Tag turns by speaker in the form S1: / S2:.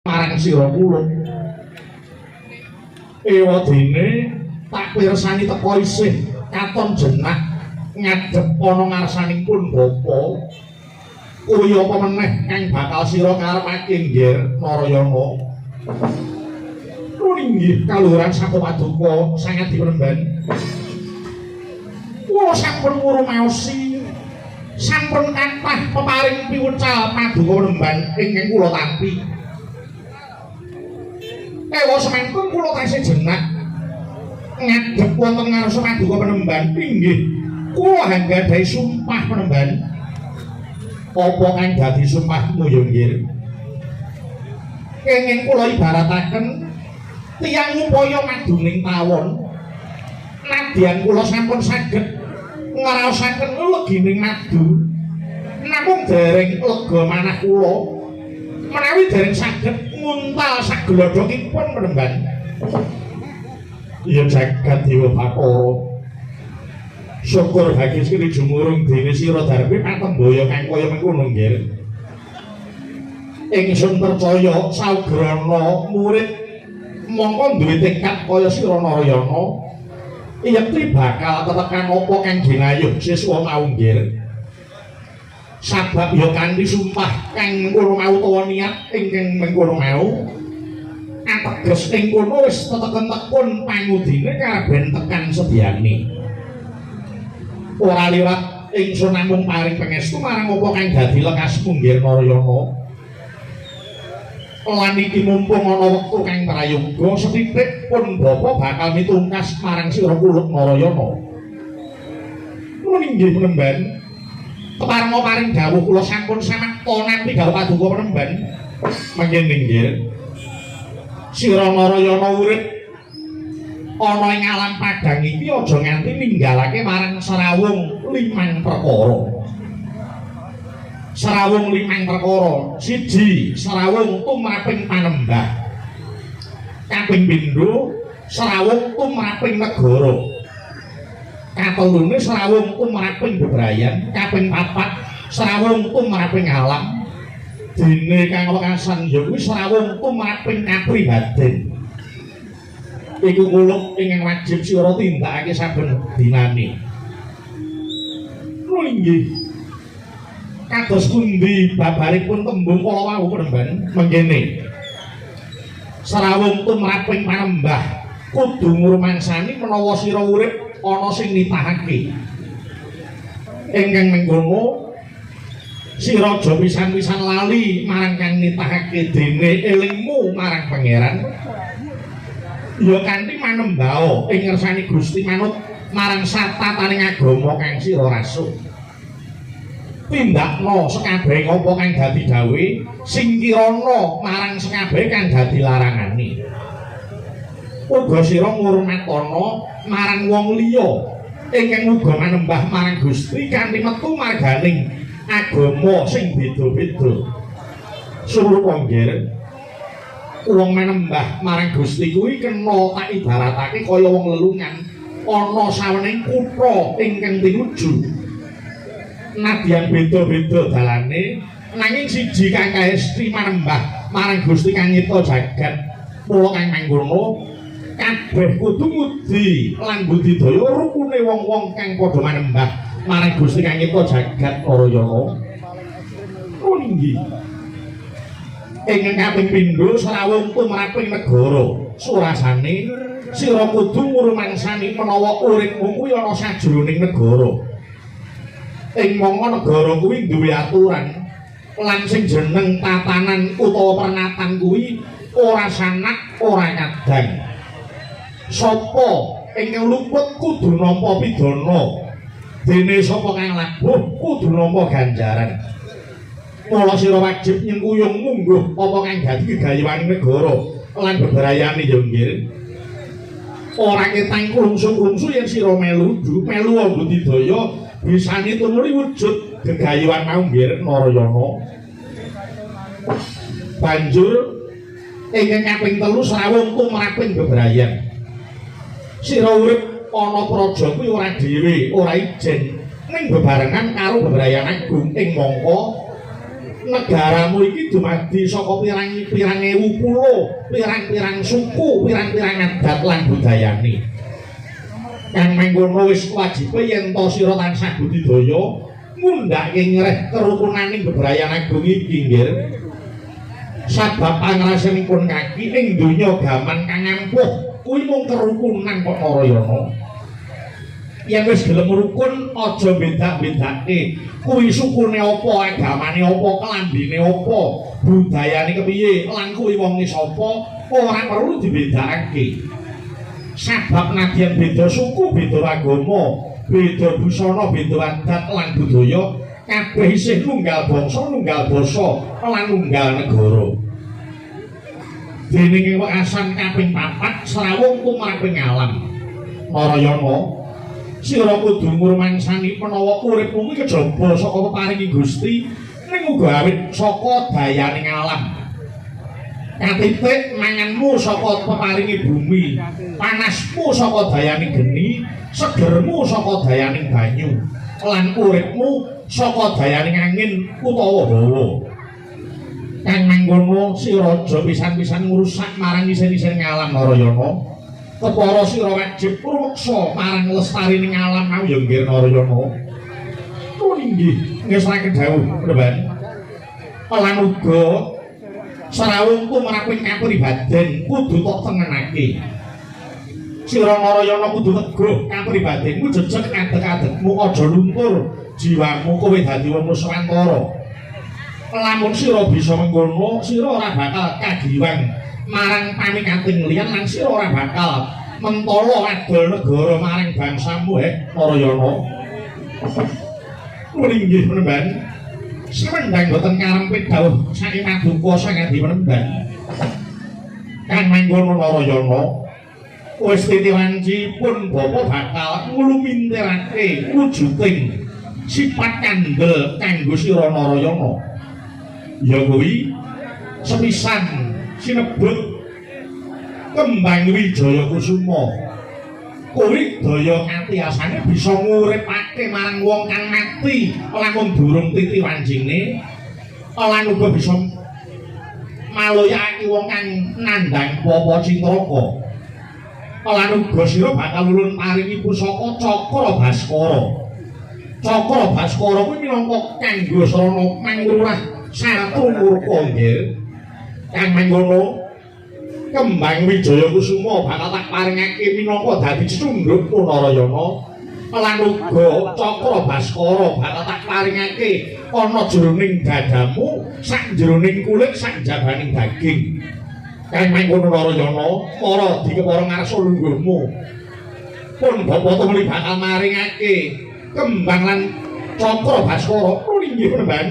S1: Marang sira kula. Ewadene tak pirsani teka isih katon jenak ngadhep ana ngarsanipun bapa. Kuwi apa meneh kang bakal sira karepake, Ngger Narayana? Inggih kaluhuran saka paduka sangat dipenemban. Kula sampun ngrumaosi, sampun kathah peparing piwucal paduka penemban ingkang kula tampi. Ewa semanten kula tasih jenak ngadhep wonten ngarsa paduka penemban. Inggih kula anggadhahi sumpah penemban. Apa kang dadi sumpahmu ya, Nggir? Kenging kula ibarataken tiyang upaya maduning tawon. Nadyan kula sampun saged ngraosaken legining madu, namung dereng lega manah kula menawi dereng saged nguntal saglodhokipun penemban. Ya jagat dewa Bathara, syukur bagi sri jumurung dene sira darbi patembaya kang kaya mengkono, Nggir. Ingsun percaya saugrana murid mongko duwe tekad kaya sira Narayana, yekti bakal tetekan apa kang ginayuh siswa mau, Nggir. Sabab ya kanthi sumpah kang mengkono mau utawa niat ingkang mengkono mau, ateges ing kono wis teteken tekun pangudine karaben tekan sediane. Ora liwat ingsun namung paring pangestu marang apa kang dadi lekasmu, Nggir Narayana. Lan iki mumpung ana wektu kang prayoga sethithik pun bapa bakal mitungkas marang sira kuluk Narayana. Nuwun inggih penemban. Keparenga paring dawuh, kula sampun samekta nampi dawuh paduka penemban. Mangkene, Nggir. Sira Narayana urip ana ing alam padang iki aja nganti ninggalake marang serawung limang perkara. Serawung limang perkara. Siji, serawung tumraping panembah. Kaping pindho, serawung tumraping negara. Katelune, serawung tumraping bebrayan. Kaping papat, serawung tumraping alam. Dene kang wekasan ya kuwi serawung tumraping kapribaden. Iku kuluk ingkang wajib sira tindakake saben dinane. Nuwun inggih. Kados pundi babaripun tembung kala wau, penemban? Mengkene. Serawung tumraping panembah kudu ngrumangsani menawa sira urip ana sing nitahake. Ingkang mengkono sira aja pisan-pisan lali marang kang nitahake dene elingmu marang Pangeran. Ya kanthi manembao ing ngersani Gusti manut marang satataning agama kang sira rasuk. Tindakno sekabehe apa kang dadi dawuhe, singkirana marang sekabehe kang dadi larangane. Uga sira ngurmatana marang wong liya ingkang uga manembah marang Gusti kanthi metu marganing agama sing beda-beda. Sumrupa, Nggir, wong manembah marang Gusti kuwi kena tak ibaratake kaya wong lelungan ana sawening kutha ingkang tinuju. Nadyan beda-beda dalane, nanging siji kang kaesti manembah marang Gusti kang nyipta jagat. Mula kang mangkono kabeh kudu ngudi lan budidaya rukune wong-wong kang padha manembah marang Gusti kang nyipta jagat, Narayana. Nuwun inggih. Ingkang kaping pindho, srawung tumraping negara. Surasane sira kudu ngrumangsani menawa uripmu kuwi ana sajroning negara. Ing mangka negara kuwi duwe aturan lan sing jeneng tatanan utawa pernatan kuwi ora sanak ora kadang. Sapa ingkang luput kudu nampa pidana, dene sapa kang labuh kudu nampa ganjaran. Mula sira wajib nyengkuyung mungguh apa kang dadi gegayuhaning negara lan bebrayane ya, Nggir. Ora ketang klungsu-klungsu yen sira melu melu budidaya bisane tumuli wujud gegayuhan mau, Nggir Narayana. Banjur ingkang kaping telu, srawung tumraping bebrayan. Sira urip ana praja kuwi ora dhewe, ora ijen, ning bebarengan karo bebrayan agung. Ing mangka Negaramu iki dumadi saka pirang-pirang ewu pulo, pirang-pirang suku, pirang-pirang adat lan budayane. Kang mangkono wis wajibe yen to sira tansah budidaya ngundhake ngreh kerukunaning bebrayan agung iki, nggih. Sabab pangrasanipun kaki ing donya gaman kang ampuh kuwi mung kerukunan kok, Narayana. Yen wis gelem rukun aja beda-bedake. Kuwi sukune apa, agamane apa, klambine apa, budayane kepiye, lan kuwi wonge sapa, ora perlu dibedakake. Sabab nadyan beda suku, beda agama, beda busana, beda adat lan budaya, kabeh isih nunggal bangsa, nunggal basa, lan nunggal negara. Dening ing wekasan kaping papat srawung tumraping alam. Narayana, sira kudu ngrumangsani menawa uripmu kuwi kejaba saka peparingi Gusti, ning uga awit saka dayaning alam. Katitik manganmu saka peparingi bumi, panasmu saka dayaning geni, segermu saka dayaning banyu, lan uripmu saka dayaning angin utawa hawa. Kang mangkono sira aja pisan-pisan ngrusak marang isin-isin alam, Narayana. Kepara sira wajib rumeksa marang lestarining alam mau ya, nggih, Narayana. Nuwun inggih ngesraken dawuh, Panembahan. Lan uga srawung tumraping kapribaden kudu tok tengenake. Sira Narayana kudu teguh kapribadenmu, jejeg adeg-adegmu, aja luntur jiwamu kowe dadi wong Nuswantara. Lamun sira bisa mengkono, sira ora bakal kagiwang marang pamikating liyan lan sira ora bakal mentala adol negara marang bangsamu, he Narayana. Nuwun inggih, Panembahan. Sumendang boten karempit dawuh saking paduka Sang Adi Panembahan. Kang mangkono Narayana, wis titiwanci pun bapa bakal nglumintirake wujuding sifat kandel kanggo sira, Narayana. Ya kuwi sepisan sinebut Kembang Wijaya Kusuma. Kuwi daya katiasane bisa nguripake marang wong kang mati lamun durung titi wancine, lan uga bisa maloyake wong kang nandhang papa cintraka. Lan uga sira bakal ulun paringi pusaka Cakra Baskara. Cakra Baskara kuwi minangka kanggo sarana manglurah satu murka, nggih. Kang mangkono Kembang Wijaya Kusuma bakal tak paringake minangka dadi cecundhukmu, Narayana. Lan uga Cakra Baskara bakal tak paringake ana jroning dadamu, sak jroning kulit, sak jabaning daging. Kang mangkono Narayana, para dikepara ngarsa lungguhmu. Pun bapa tumuli bakal maringake kembang lan Cakra Baskara. Nuwun inggih, Panembahan.